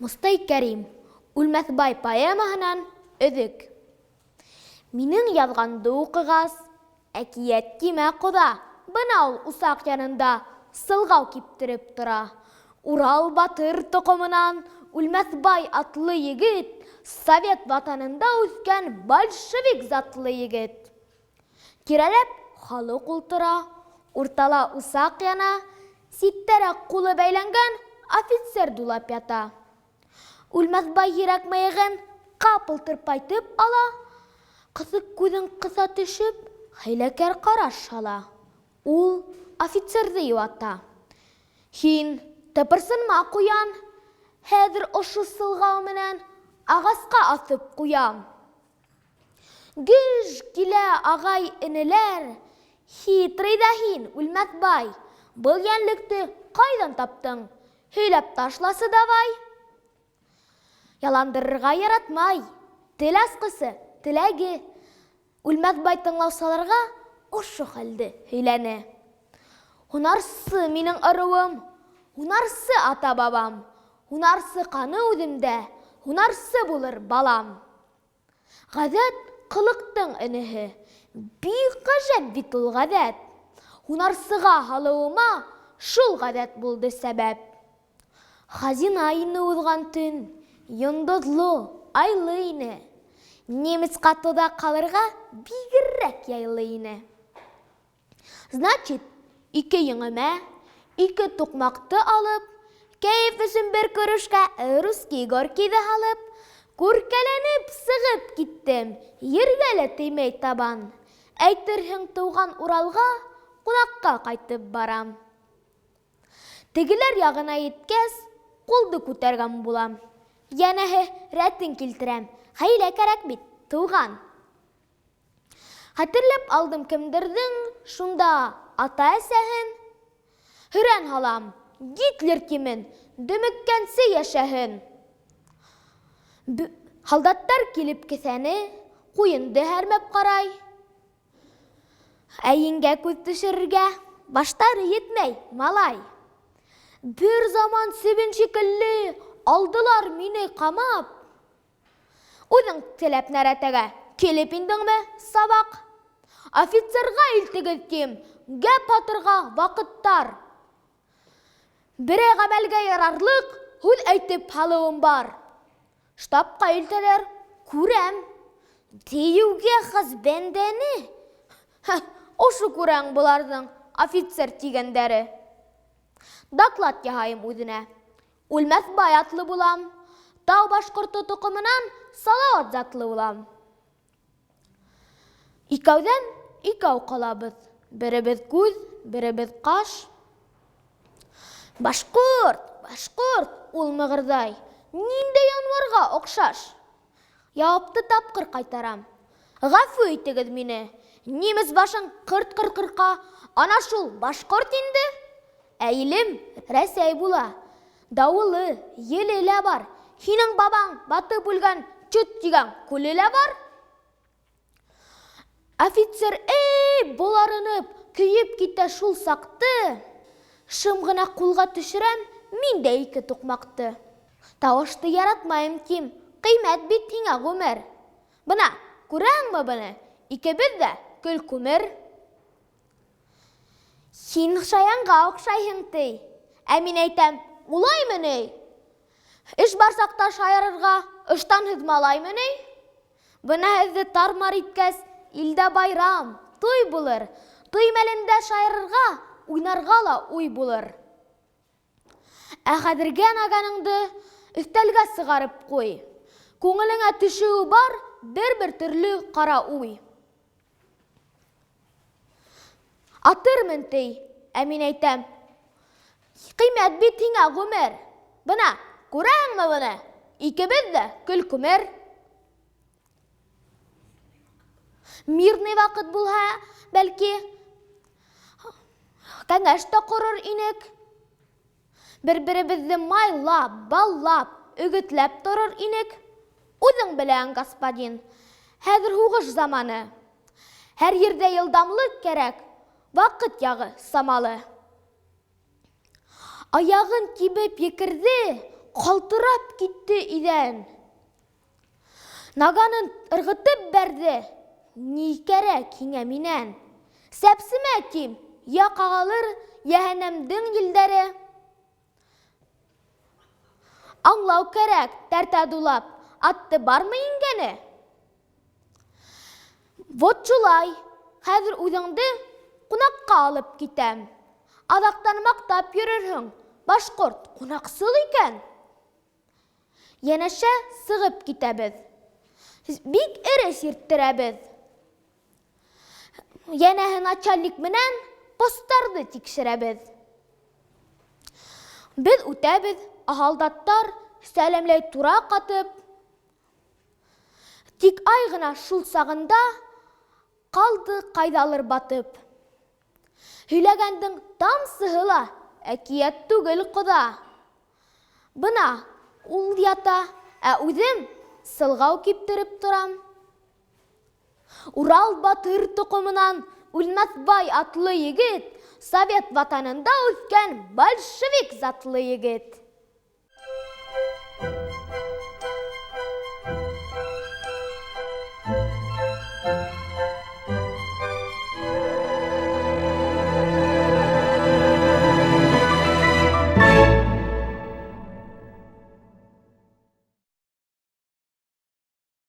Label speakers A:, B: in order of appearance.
A: Мостай Кәрим, Үлмәҫбай поэмаһынан өҙөк. Минең яҙғанды уҡығас, әкиәт тимә, ҡоҙа, бына ул усаҡ янында сылғау киптереп тора. Урал батыр тоҡомонан Үлмәҫбай атлы егет, совет ватанында үҫкән большевик затлы егет. Тирәләп халыҡ ултыра, уртала усаҡ яна, ситтәрәк ҡулы бәйләнгән офицер дулап ята. Үлмәҫбай һирәк мыйығын ҡапыл тырпайтып ала, ҡыҫыҡ күҙен ҡыҫа төшөп, хәйләкәр ҡараш һала. Ул офицерҙы йыуата. Һин тыпырсынма, ҡуян, хәҙер ошо сылғау менән ағасҡа аҫып ҡуям. Гөж килә ағай-энеләр, Хитрый ҙа һин, Үлмәҫбай, Был йәнлекте ҡайҙан таптың, Һөйләп ташласы давай. Яландырырға яратмай, Тел асҡысы, теләге. Үлмәҫбай тыңлаусыларға ошо хәлде һөйләне. Һунарсы минең ырыуым, Һунарсы ата-бабам, Һунарсы ҡаны үҙемдә, Һунарсы булыр балам. Ғәҙәт ҡылыҡтың энеһе. Бик ғәжәп бит ул ғәҙәт. Һунарсыға һалыуыма шул ғәҙәт булды сәбәп. Хазина ине уҙған төн, йондоҙло, айлы ине. Немецҡа тоҙаҡ һалырға бигерәк яйлы ине. Значит, ике еңемә, ике туҡмаҡты алып, кәйеф өсөн бер көрөшкә русский горькийҙы һалып, күркәләнеп сығып киттем, ергә лә теймәй табан. Әйтерһең, тыуған Уралға ҡунаҡҡа ҡайтып барам. Тегеләр яғына еткәс, ҡулды күтәргән булам. Йәнәһе, рәтен килтерәм, хәйлә кәрәк бит, тыуған. Хәтерләп алдым кемдерҙең шунда ата-әсәһен. Һөрән һалам, Гитлер тимен, дөмөккәнсе йәшәһен. Һалдаттар килеп кеҫәне, ҡуйынды һәрмәп ҡарай. Ә еңгә күҙ төшөрөргә баштары етмәй, малай. Бер заман себен шикелле алдылар мине ҡамап. Үҙең теләп нәрәтәгә килеп индеңме, сабаҡ? Офицерға илтегеҙ тим, гәп атырға ваҡыт тар. Берәй ғәмәлгә ярарлыҡ һүҙ әйтеп һалыуым бар. Штабҡа илтәләр, күрәм. Дейеүгә хас бәндәне. Ошо күрәң быларҙың офицер тигәндәре. Доклад яһайым үҙенә. Үлмәҫбай атлы булам. Тау башҡорто тоҡомонан Салауат затлы булам. Икәүҙән икәү ҡалабыҙ. Беребеҙ күҙ, беребеҙ ҡаш. Башҡорт, башҡорт, ул мығырҙай. Ниндәй януарға оҡшаш? Яуапты тапҡыр ҡайтарам. Ғәфү итегеҙ мине. Немец башын ҡырт-ҡырт ҡырҡа, ана шул башҡорт инде. Ә илем Рәсәй була. Дауылы, еле лә бар. Һинең бабаң батып үлгән Чут тигән күле лә бар. Офицер, эй, боларынып, көйөп китә шул саҡты. Шым ғына ҡулға төшөрәм мин дә ике туҡмаҡты. Тауышты яратмайым, тим, ҡыймәт бит һиңә ғүмер. Бына, күрәһеңме быны, икебеҙ ҙә көл-күмер. Һин шаянға оҡшайһың, ти. Ә мин әйтәм, улаймы ни? Эш бар саҡта шаярырға ыштанһыҙ малаймы ни? Бына һеҙҙе тар-мар иткәс, илдә байрам, туй булыр. Туй мәлендә шаярырға, уйнарға ла уй булыр. Ә хәҙергә наганыңды өҫтәлгә сығарып ҡуй. Күңелеңә төшөүе бар бер-бер төрлө ҡара уй. Атырмын, ти. Ә мин әйтәм, ҡиммәт бит һиңә ғүмер. Бына, күрәһеңме быны? Икебеҙ ҙә көл-күмер. Мирный ваҡыт булһа, бәлки, кәңәш тә ҡорор инек. Бер-беребеҙҙе майлап, баллап, өгөтләп торор инек. Үҙең беләһең, господин, хәҙер һуғыш заманы. Һәр ерҙә йылдамлыҡ кәрәк, ваҡыт яғы самалы. Аяғын тибеп екерҙе, ҡалтырап китте иҙән. Наганын ырғытып бәрҙе, Ни кәрәк һиңә минән? Сәпсемә, тим, йә ҡағалыр йәһәннәмдең елдәре. Аңлау кәрәк, тәртә дулап, атты бармы еңгәне? Вот шулай, хәҙер үҙеңде ҡунаҡҡа алып китәм. Аҙаҡтан маҡтап йөрөрһөң, башҡорт ҡунаҡсыл икән. Йәнәшә сығып китәбеҙ. Бик эре сирттерәбеҙ. Йәнәһе начальник менән посттарҙы тикшерәбеҙ. Беҙ үтәбеҙ, ә һалдаттар сәләмләй тура ҡатып. Тик ай ғына шул сағында ҡалды ҡайҙалыр батып. Һөйләгәндең тамсыһы ла әкиәт түгел, ҡоҙа. Бына ул ята, ә үҙем сылғау киптереп торам. Урал батыр тоҡомонан Үлмәҫбай атлы егет, Совет ватанында үҫкән большевик затлы егет.